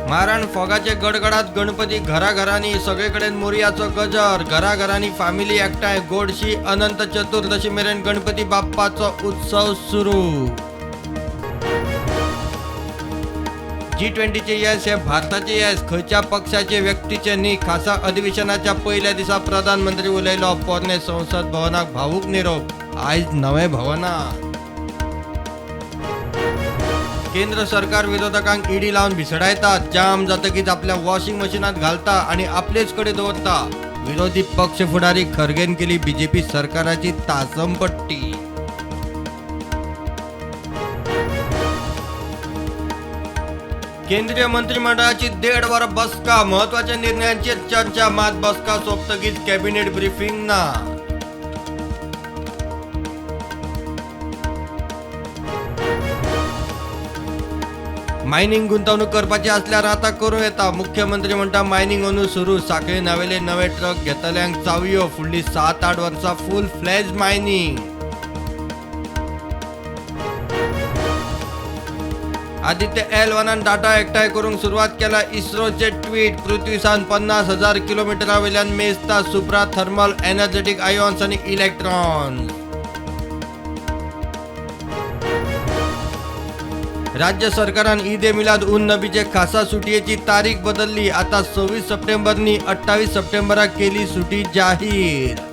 मारण फोगाचे गडगडात गणपती घराघरांनी, सगळे कडेन मोरयाचो गजर, घराघरांनी फामिली एकठांय, गोडशी अनंत चतुर्दशी मेरेन गणपती बाप्पाचो उत्सव सुरू. जी20चे येस हे भारताचे येस, खंयच्या पक्षाचे व्यक्तीचे न्ही. खासा अधिवेशनाच्या पयल्या दिसा प्रधानमंत्री उलयलो. पोरणे संसद भवनाक भावूक निरोप, आयज नवे भवनात. केंद्र सरकार विरोधकांक ईडी लावन भिसडायता, जाम जातकीच आपल्या वॉशिंग मशिनात घालता आणि आपलेच कडेन दवरता. विरोधी पक्ष फुडारी खरगेन केली बीजेपी सरकाराची तासमपट्टी. केंद्रीय मंत्रिमंडळाची 1.5 वर बसका, महत्वाच्या निर्णयांचेर चर्चा. मात बसका सोंपतकीच कॅबिनेट ब्रिफिंग ना. मायनिंग गुंतवणूक करपाची आसल्यार आता करूं येता. मुख्यमंत्री म्हणटा मायनिंग अंदू सुरू. साखळी नावेले नवे ट्रक घेतल्यांक चावयो. फुडली 7-8 वर्सां फूल फ्लॅज मायनिंग. आदित्य L1 data एकठांय करूंक सुरवात केला. इस्रोचे ट्वीट. पृथ्वी सावन 50,000 किलोमिटरा वयल्यान मेजता सुप्रा थर्मल एनर्जेटीक आयॉन्स आनी इलेक्ट्रॉन्स. राज्य सरकारान ईद ए मिलाद उन नबीचे खासा सुटयेची तारीख बदलली. आता 26 सप्टेंबरनी 28 सप्टेंबराक केली सुटी जाहीर.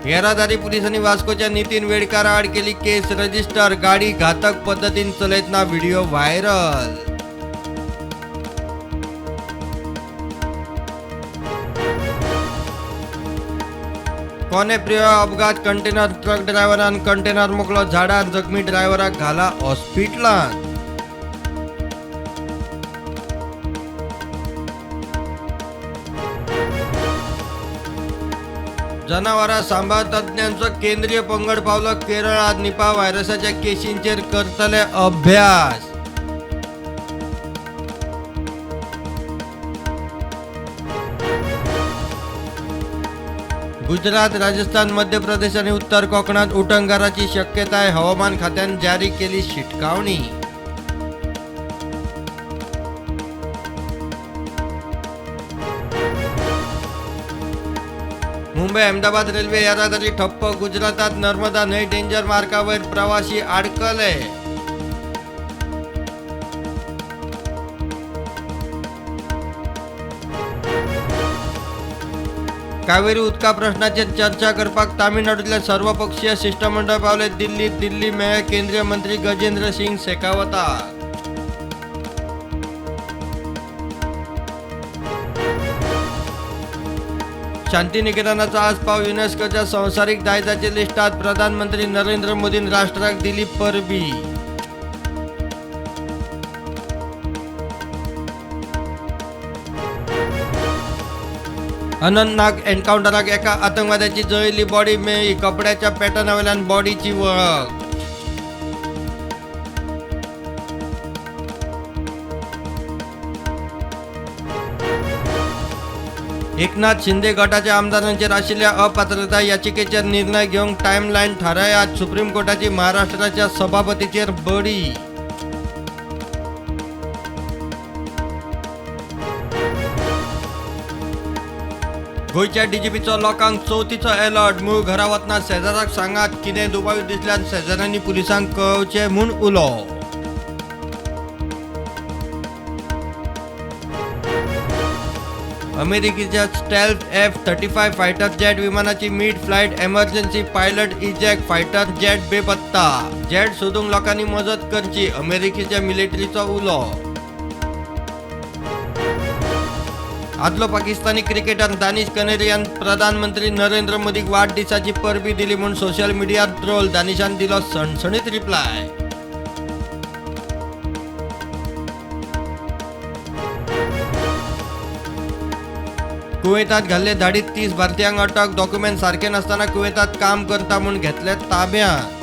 येरादारी पुलिसांनी वास्कोच्या नितीन वेडकारा आड केली केस रजिस्टर. गाडी घातक पद्दतीन चलयतना व्हिडिओ व्हायरल. कोणे प्रियोळा अपघात, कंटेनर ट्रक ड्रायव्हरान कंटेनर मोकलो झाडार, जखमी ड्रायव्हराक घाला हॉस्पिटलांत. जनावरां सांबाळ तज्ञांचो केंद्रीय पंगड पावलो केरळांत. निपा व्हायरसाच्या केशींचेर करतले अभ्यास. गुजरात, राजस्थान, मध्य प्रदेश आणि उत्तर कोकणात उटंगाराची शक्यताय. हवामान खात्यान जारी केली शिटकावणी. मुंबई अहमदाबाद रेल्वे येरादारी ठप्प. गुजरातात नर्मदा न्हंय डेंजर मार्गावयर प्रवासी आडकले. कावेरी उदका प्रश्नाचेर चर्चा करपाक तामिळनाडूतले सर्वपक्षीय शिष्टमंडळ पावले दिल्लीत. दिल्ली मेळ्ळे केंद्रीय मंत्री गजेंद्र सिंग शेखावताक. शांतिनिकेतनाचा आस्पाव युनेस्कोच्या संवसारीक दायजाच्या लिस्टात. प्रधानमंत्री नरेंद्र मोदीन राष्ट्राक दिली परबी. अनंतनाग एन्कावंटराक एका आतंकवाद्याची जळिल्ली बॉडी मेळ्ळी. कपड्याच्या पॅटर्नावेल्यान बॉडीची वळख. एकनाथ शिंदे गटाच्या आमदारांचेर आशिल्ल्या अपात्रता याचिकेचेर निर्णय घेवंक टायमलायन थारायात. सुप्रीम कोर्टाची महाराष्ट्राच्या सभापतीचेर बडी. गोंयच्या डीजीपीचो लोकांक चवथीचो अलर्ट. मूळ घरा वतना शेजाराक सांगात, कितें दुबावीत दिसल्यार शेजाऱ्यांनी पुलिसांक कळोवचें म्हूण उलो. अमेरिकेच्या स्टेल्थ F-35 fighter jet विमानाची mid flight emergency pilot eject, fighter jet बेपत्ता. जेट सोदूंक लोकांनी मजत करची, अमेरिकेच्या मिलिटरीचो उलो. आदलो पाकिस्तानी क्रिकेटर दानिश कनेरियान प्रधानमंत्री नरेंद्र मोदीक वाडदिसाची परबी दिली म्हूण सोशल मिडियार ट्रोल. दानिशान दिलो सणसणीत रिप्लाय. कुवेतात घाल्ले धाडीत 30 भारतीयांक अटक. डॉक्युमेंट सारके नासतना कुवेतात काम करता म्हूण घेतले ताब्यांत.